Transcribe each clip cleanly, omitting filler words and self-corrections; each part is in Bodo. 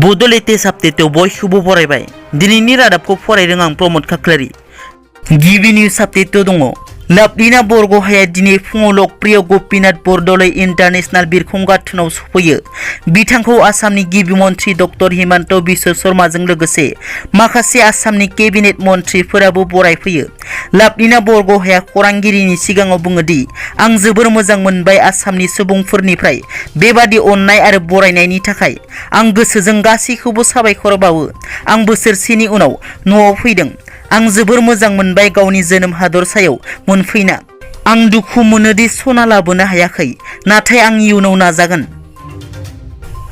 Bodo latest update बयखौबो बरायबाय दिनैनि रादाबखौ फरायदों आं प्रमोद खाख्लारि गिबि निउज आपडेट दङ लाभलिना बरग'हाया दिनै फुङाव लोकप्रिय गोपीनाथ बरदलै इन्टारनेशनेल बिरखं गाथोनाव सफैयो बिथांखौ आसामनि गिबि मन्थ्रि डक्टर हिमन्त बिश्व शर्माजों लोगोसे माखासे आसामनि केबिनेट मन्थ्रिफोराबो बरायफैयो लाभलिना बरग'हाया खौरांगिरिनि सिगाङाव बुङोदि आं जोबोर मोजां मोनबाय आसामनि सुबुंफोरनिफ्राय बेबादि अननाय आरो बरायनायनि थाखाय आं गोसोजों गासैखौबो साबायखर बावो आं बोसोरसेनि उनाव न'आव फैदों आं जोबोर मोजां मोनबाय गावनि जोनोम हादरसायाव मोनफैना आं दुखु मोनोदि सना लाबोनो हायाखै नाथाय आं इयुनाव नाजागोन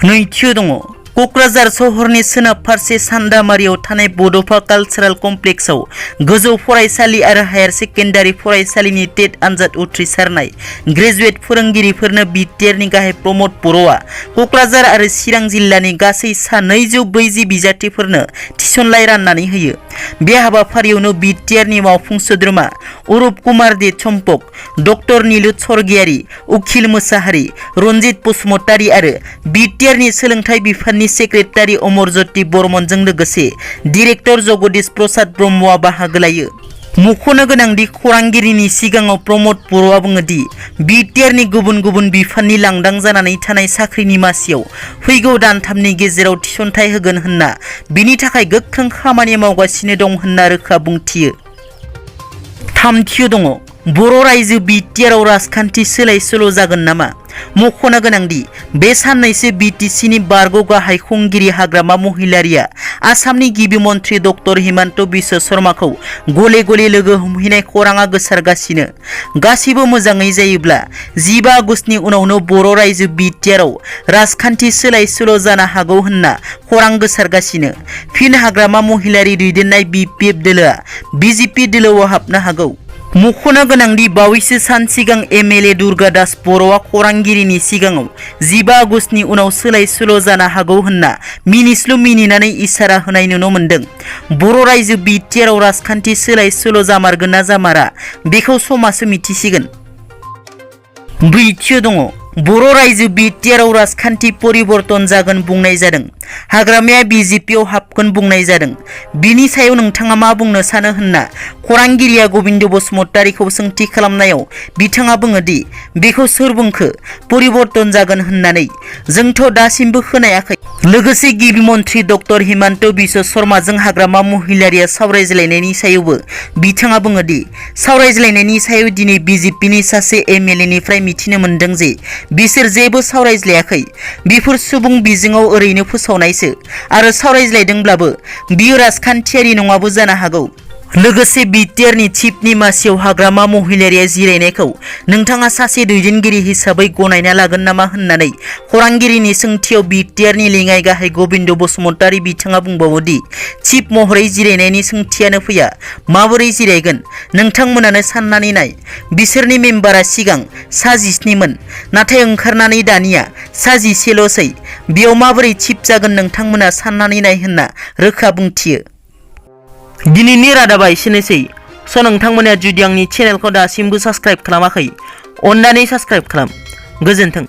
नैथियाव दङ क'क्राझार सहरनि सोनाब फारसे सान्दामारियाव थानाय बड'फा कालचारेल कमप्लेक्सआव गोजौ फरायसालि आरो हायार सेकेन्डारि फरायसालिनि टेट आनजाद उथ्रिसारनाय ग्रेजुवेट फोरोंगिरिफोरनो BTRनि गाहाय प्रमोद बर'आ क'क्राझार आरो चिरां जिल्लानि गासै सा 240 बिजाथिफोरनो थिसनलाइ राननानै होयो बे हाबाफारियावनो BTRनि मावफुं सोद्रोमा अरुप कुमार दे चम्पक डक्टर नीलुत स्वर्गियारि उखिल मोसाहारि रन्जित बसुमतारी आरो BTRनि सोलोंथाइ बिफाननि सेक्रेटारि अमरज्योति बर्मनजों लोगोसे डिरेक्टर जगदीश प्रसाद ब्रह्मआ बाहागो लायो मख'नो गोनांदि खौरांगिरिनि सिगाङाव प्रमोद बर'आ बुङोदि BTRनि गुबुन गुबुन बिफाननि लांदां जानानै थानाय साख्रिनि मासियाव फैगौ दानथामनि गेजेराव थिसनथाइ होगोन होनना बिनि थाखाय गोख्रों खामानि मावगासिनो दं होनना रोखा बुंथियो थामथियाव दङ बर' रायजो BTRआव राजखान्थि सोलाय सोल' जागोन नामा मख'नो गोनांदि बे साननैसो BTCनि बारग' गाहाय खुंगिरि हाग्रामा महिलारिया आसामनि गिबि मन्थ्रि डक्टर हिमन्त बिश्व शर्माखौ गले गले लोगो हमहैनाय खौराङा गोसारगासिनो गासैबो मोजाङै जायोब्ला 15 आगस्तनि उनावनो बर' रायजो BTRआव राजखान्थि सोलाय सोल' जानो हागौ होनना खौरां गोसारगासिनो फिन हाग्रामा महिलारि दैदेननाय BPF दोलोआ BJP दोलोआव हाबनो हागौ मख'नो गोनांदि बावैसो सान सिगां MLA दुर्गा दास बर'आ खौरांगिरिनि सिगाङाव 15 आगस्तनि उनाव सोलाय सोल' जानो हागौ होनना मिनिस्लु मिनिनानै इसारा होनाय नुनो मोन्दों बर' रायजो BTRआव राजखान्थि सोलाय सोल' जामारगोन ना जामारा बेखौ समासो मिथिसिगोन ब्रैथियाव दङ बर' रायजो BTRआव राजखान्थि परिबर्तन जागोन बुंनाय जादों हाग्रामाया BJPआव हाबगोन बुंनाय जादों बिनि सायाव नोंथाङा मा बुंनो सानो होनना खौरांगिरिया गबिन्द बसुमतारीखौ सोंथि खालामनायाव बिथाङा बुङोदि बेखौ सोर बुंखो परिबर्तन जागोन होननानै जोंथ' दासिमबो खोनायाखै लोगोसे गिबि मन्थ्रि डक्टर हिमन्त बिश्व शर्माजों हाग्रामा महिलारिया सावरायज्लायनायनि सायावबो बिथाङा बुङोदि सावरायज्लायनायनि सायाव दिनै BJPनि सासे MLAनिफ्राय मिथिनो मोन्दों जे बिसोर जेबो सावरायज्लायाखै बिफोर सुबुं बिजोङाव ओरैनो फोसावनायसो आरो सावरायज्लायदोंब्लाबो बियो राजखान्थियारि नङाबो जानो हागौ लोगोसे BTRनि चिफनि मासियाव हाग्रामा महिलारिया जिरायनायखौ नोंथाङा सासे दैदेनगिरि हिसाबै गनायना लागोन नामा होननानै खौरांगिरिनि सोंथियाव BTRनि लेङाइ गाहाय गबिन्द बसुमतारी बिथाङा बुंबावोदि चिफ महरै जिरायनायनि सोंथियानो फैया माबोरै जिरायगोन नोंथांमोनानो साननानै नाय बिसोरनि मेम्बारा सिगां सा 17 मोन नाथाय ओंखारनानै दानिया सा 11ल'सै बेयाव माबोरै चिफ जागोन नोंथांमोना साननानै नाय होनना रोखा बुंथियो दिनैनि रादाबा एसेनोसै नोंथांमोना जुदि आंनि चेनेलखौ दासिमबो साबस्क्राइब खालामाखै अन्नानै साबस्क्राइब खालाम गोजोन्थों।